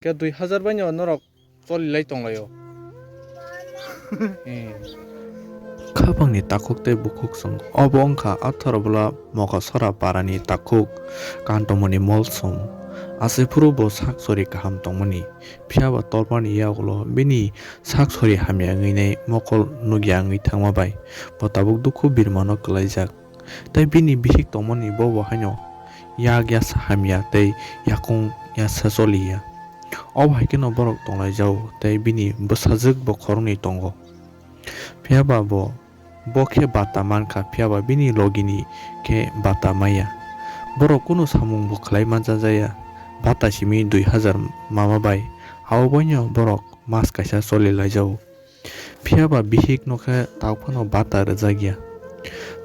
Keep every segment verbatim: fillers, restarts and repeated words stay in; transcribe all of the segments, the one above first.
Khe dui hazar bai no norok choli lai tong lai o. Eh. Khapang ni takhuk tei bukhuk song. Obo wngkha atharo bwla Mogasora para ni takhuk Kantomoni Molsom. Asephuru bo sak sori kaham tongmani. Phiya ba tormani yagulo bini sak sori hamya wngwi nai mokol nukya wngwi thangma bai bo tabuk dukhu birmano kwlaijak. Tei bini bihik tongmani bobo haino yak yasa hamya tei yakung yasa choliya. Obo hai kheno borok tonglaijao tei bini bwsajwk bo khoroknwi tongo. Phiya ba bo, bo khe bata mankha, phiya ba bini logini khe bata maya. Borok kunu samung bo khlai manjajaya. Bata simi dui hazar mama bai, abo baino borok mas kaisa choli laijao. Phiya ba bihik no khe tok phano bata rwjak ya.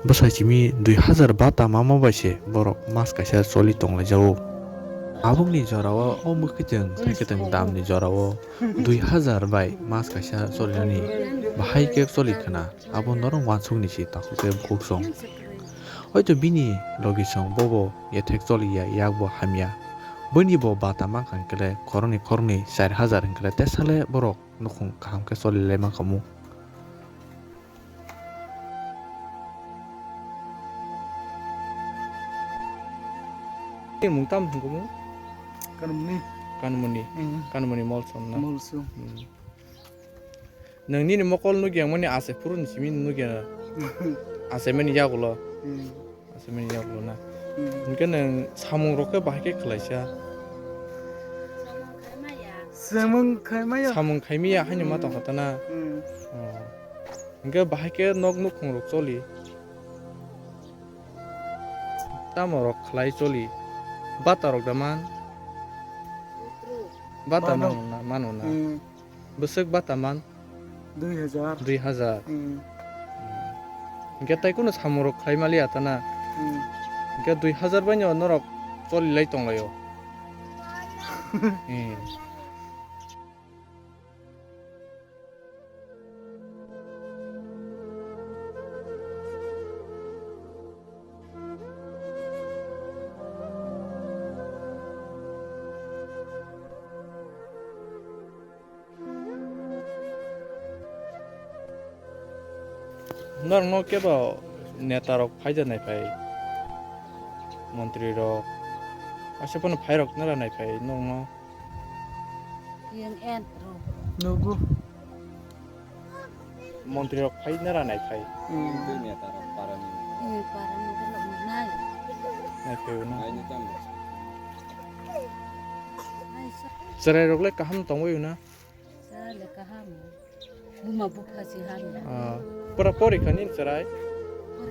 Bwsai simi dui hazar bata mama bai se borok mas kaisa choli tong laijao. Aboni jora o, o mwkhwtwng thaikwtwng dam ni jora o dui hazar bai mas kaisa choli nani bahai khe choli khna. Abo norok uansuk ni si takhuk tei bukhuk song. Hoito bini logi song bobo yethek choli ya, yak bo hamya. Bini bo bata mankha hwnkhe le khoroknwi khoroknwi char hazar hwnkhe le tesale borok nukhung kaham khe choli lai mankha mu. Ni mung tam hwngo mu? Kanmuni. Kanmuni. Hmm. Kanmuni Molsom na? Molsom. Hmm. Nwng nini mokol nukya mani ase phuru ni simi nukya na? Ase mani yagulo. Hmm. Ase mani yagulo na. Hmm. Hwnkhe nwng samung rok khe bahai khe khlaisa. Samung khaimaya. Samung khaimaya haino ma tongkha ta na? Hmm. Oh. Hwnkhe bahai khe nok nukhung rok choli. Tamo rok khlai choli. Bata rok da man? Bata mano. Mano na, mano na. Hmm. Bwswk bata man? Dui hazar. Dui hazar. Hmm. Hwnkhe tai kunu samung rok khlai maliya ta na? Hmm. Hwnkhe dui hazar bai no norok choli lai tong lai o. Hmm. Norokno kebo netarok phaida naiphai, montrirok, aswk phano phairok nara naiphai norokno. Yang en rok. Nugo. Montrirok phai nara naiphai. Hmm. Tei netarok parani. Eh, parani belok nai. Naiphai o na. Naini tamo. Ai sa. Chwrairok le kaham tongwi o na? Chwrai le kaham. Buma bupha si hamya. Ah, pura pori kha nini chwrai?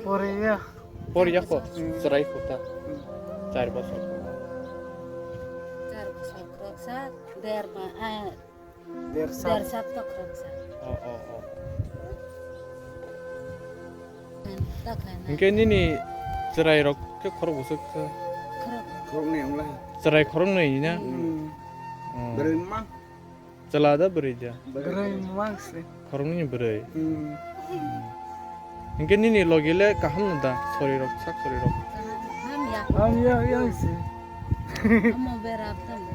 Pori ya. Pori ya kho? Hmm. Chwrai kho ta? Hmm. Char bosor. Char bosor khoroksa, der ma, ah, der sap. Der sap to khoroksa. Oh, oh, oh. Ta khaina. Hwnkhe nini chwrairok khe khorok bwswk kha? Khorok. Khoroknwi wng lai. Chwrai khoroknwi na? Hmm. Oh. Bwrwi mang. Chwla da bwrwi da? Bwrwi mang se. Khoroknwi ni bwrwi. Hmm. Hwnkhe nini logi le kaham no da, sorirok, sak sorirok? Kaham ya. Hamya yang se. Amo beram tamo.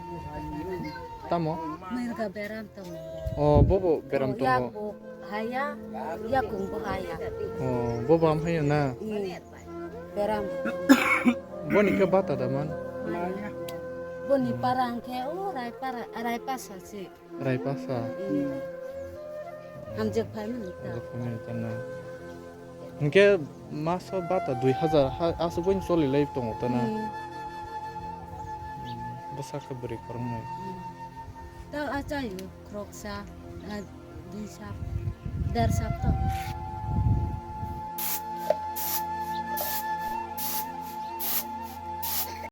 Tamo? Mirga beram tamo. Oh, bobo beram tongo. Yak bo haya, yakung bo haya. Oh, bobo ham haya na? Hmm. Beram. Boni khe bata da man? Boni para hwnkhe o Raipara, Raipasa se. Raipasa. Hmm. Hamjak phaimani ta. Hamjak phaimani ta na. Hwnkhe maso bata dui hazar ha, aswk boino choli lai tongo ta na. Hmm. Hmm. Bwsakhe bwrwi khoroknwi. Hmm. Ta achaio khoroksa, ah, dui sap, der sap to.